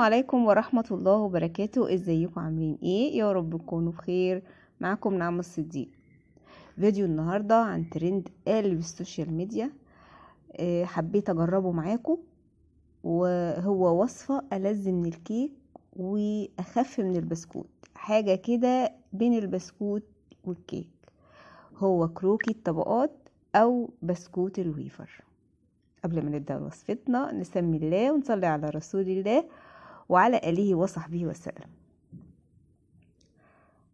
عليكم ورحمة الله وبركاته. ازيكم عاملين ايه؟ يا رب تكونوا بخير. معاكم نعمة الصديق. فيديو النهاردة عن ترند قالب ال social media، حبيت اجربه معاكم، وهو وصفة ألذ من الكيك واخف من البسكوت، حاجة كده بين البسكوت والكيك. هو كروكي الطبقات او بسكوت الويفر. قبل ما نبدأ وصفتنا نسمي الله ونصلي على رسول الله وعلى آله وصحبه وسلم.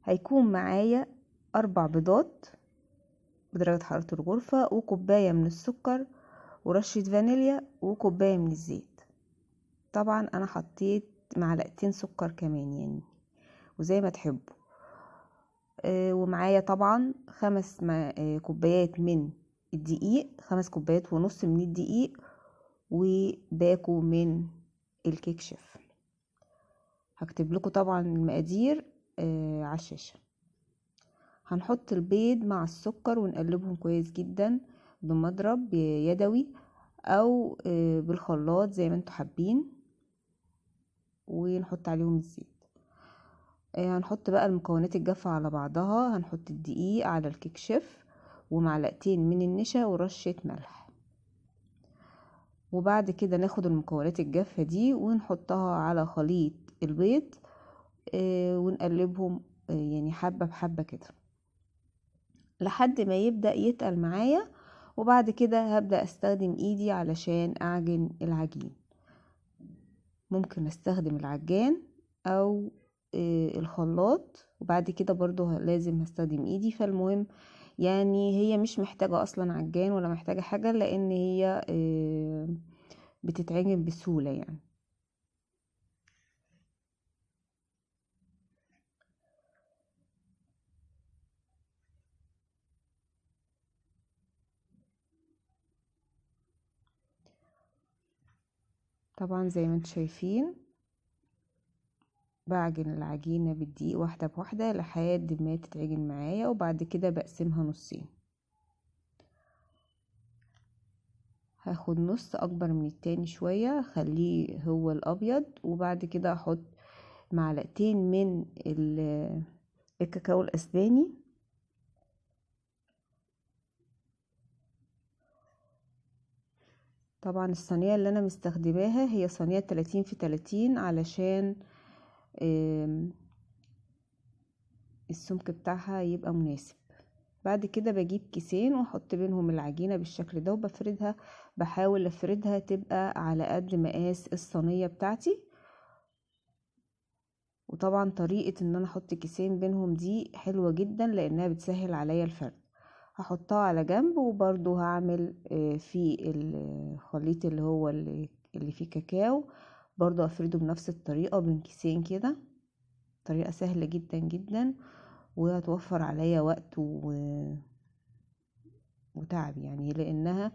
هيكون معايا 4 بيضات بدرجة حرارة الغرفة، وكوباية من السكر، ورشة فانيليا، وكوباية من الزيت. طبعا انا حطيت معلقتين سكر كمان يعني، وزي ما تحبوا. ومعايا طبعا 5 كوبايات من الدقيق، 5 كوبايات ونص من الدقيق، وباكو من الكيك شيف. هكتب لكم طبعا المقادير على الشاشة. هنحط البيض مع السكر ونقلبهم كويس جدا بمضرب يدوي او بالخلاط زي ما انتوا حابين، ونحط عليهم الزيت. هنحط بقى المكونات الجافة على بعضها. هنحط الدقيق على الكيك شيف، ومعلقتين من النشا، ورشة ملح. وبعد كده ناخد المكونات الجافة دي ونحطها على خليط البيض، ونقلبهم يعني حبة بحبة كده لحد ما يبدأ يتقل معايا. وبعد كده هبدأ استخدم ايدي علشان اعجن العجين. ممكن استخدم العجان او الخلاط، وبعد كده برضو لازم هستخدم ايدي. فالمهم يعني هي مش محتاجة اصلا عجان ولا محتاجة حاجة، لان هي بتتعجن بسهولة يعني. طبعا زي ما انتم شايفين بعجن العجينة بالدقيق واحدة بواحدة لحد ما تتعجن معايا، وبعد كده بقسمها نصين. هاخد نص اكبر من التاني شوية، خليه هو الابيض، وبعد كده احط معلقتين من الكاكاو الاسباني، طبعا الصينية اللي انا مستخدماها هي صينية 30 في 30 علشان السمك بتاعها يبقى مناسب. بعد كده بجيب كيسين واحط بينهم العجينة بالشكل ده، وبفردها، بحاول افردها تبقى على قد مقاس الصينية بتاعتي. وطبعا طريقة ان انا احط كيسين بينهم دي حلوة جدا لانها بتسهل عليا الفرد. هحطها على جنب، وبرضو هعمل في الخليط اللي هو اللي فيه كاكاو برضو افرده بنفس الطريقة بين كيسين كده. طريقة سهلة جدا جدا، وهتوفر عليا وقت وتعب يعني، لانها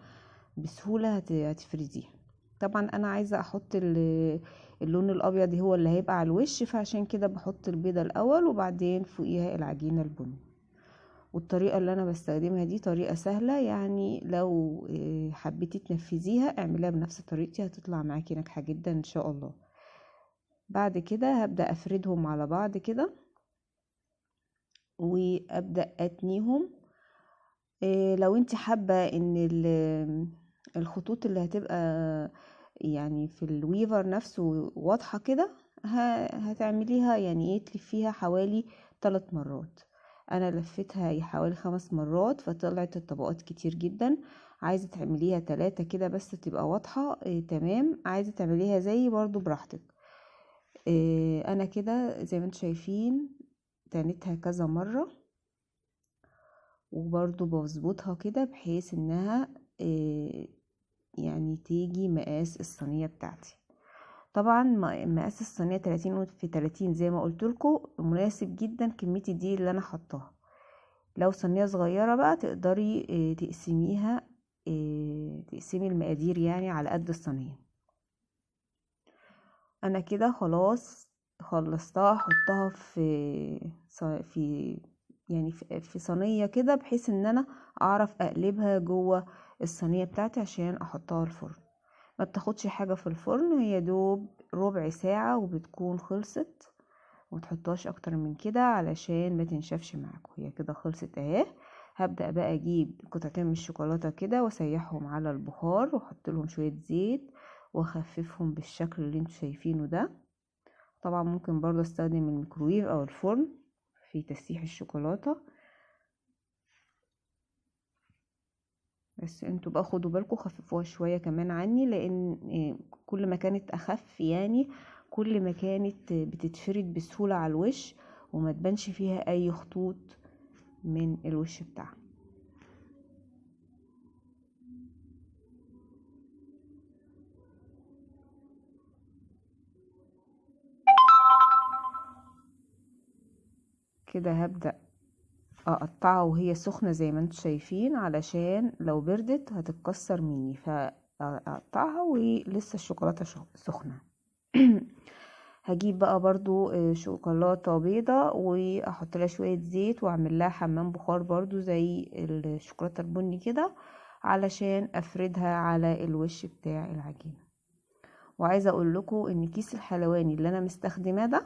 بسهولة هتفرديها. طبعا انا عايزة احط اللون الابيض هو اللي هيبقى على الوش، فعشان كده بحط البيضة الاول وبعدين فوقيها العجينة البني. والطريقة اللي انا بستخدمها دي طريقة سهلة، يعني لو حبيتي تنفذيها اعمليها بنفس طريقتي، هتطلع معاكي ناجحة جدا ان شاء الله. بعد كده هبدأ افردهم على بعض كده وابدأ اتنيهم. لو انت حابة ان الخطوط اللي هتبقى يعني في الويفر نفسه واضحة كده، هتعمليها يعني ايه، تلفيها حوالي 3 مرات. انا لفيتها حوالي 5 مرات فطلعت الطبقات كتير جدا. عايزة تعمليها 3 كده بس تبقى واضحة، تمام. عايزة تعمليها زي برضو براحتك. انا كده زي ما انتم شايفين تنيتها كذا مرة، وبرضو بظبطها كده بحيث انها يعني تيجي مقاس الصينية بتاعتي. طبعا مقاس الصينية 30 في 30 زي ما قلت لكم مناسب جدا كمية الدقيق اللي انا حطاها. لو صينية صغيرة بقى تقدري تقسمي المقادير يعني على قد الصينية. انا كده خلاص خلصتها، احطها في صينية كده بحيث ان انا اعرف اقلبها جوه الصينية بتاعتي عشان احطها الفرن. ما بتاخدش حاجة في الفرن، هي دوب ربع ساعة وبتكون خلصت، ومتحطوهاش اكتر من كده علشان ما تنشفش معاكم. هي كده خلصت اهي. هبدأ بقى اجيب قطعتين من الشوكولاتة كده واسيحهم على البخار، واحط لهم شوية زيت واخففهم بالشكل اللي انتوا شايفينه ده. طبعا ممكن برضو استخدم الميكروويف او الفرن في تسيح الشوكولاتة، بس انتوا بقى خدوا بالكم خففوها شوية كمان عني، لان كل ما كانت اخف يعني كل ما كانت بتتفرد بسهولة على الوش وما تبانش فيها اي خطوط من الوش بتاعها. كده هبدأ اقطعها وهي سخنة زي ما انتم شايفين، علشان لو بردت هتتكسر مني، فاقطعها ولسه الشوكولاتة سخنة. هجيب بقى برضو شوكولاتة بيضة واحط لها شوية زيت واعمل لها حمام بخار برضو زي الشوكولاتة البني كده، علشان افردها على الوش بتاع العجينة. وعايزة اقول لكم ان كيس الحلواني اللي انا مستخدماه ده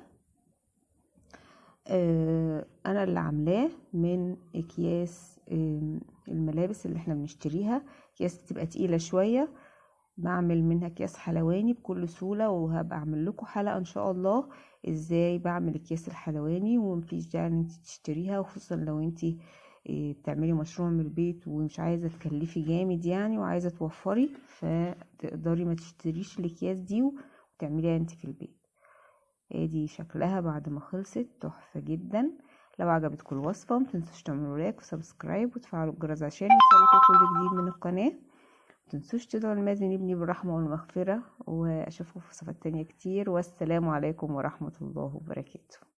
انا اللي عاملاه من اكياس الملابس اللي احنا بنشتريها، اكياس بتبقى تقيلة شوية، بعمل منها اكياس حلواني بكل سهولة. وهبقى اعمل لكم حلقة ان شاء الله ازاي بعمل اكياس الحلواني، ومفيش داعي ان انت تشتريها، وخصوصا لو انت بتعملي مشروع من البيت ومش عايزة تكلفي جامد يعني وعايزة توفري، فتقدري ما تشتريش الاكياس دي وتعمليها انت في البيت. ادي شكلها بعد ما خلصت، تحفة جدا. لو عجبتكم الوصفة متنسوش تعملوا like و subscribe وتفعلوا الجرس عشان يوصلكم كل جديد من القناة. متنسوش تدعوا لمازن ابني بالرحمة والمغفرة، واشوفكم في وصفات تانية كتير. والسلام عليكم ورحمة الله وبركاته.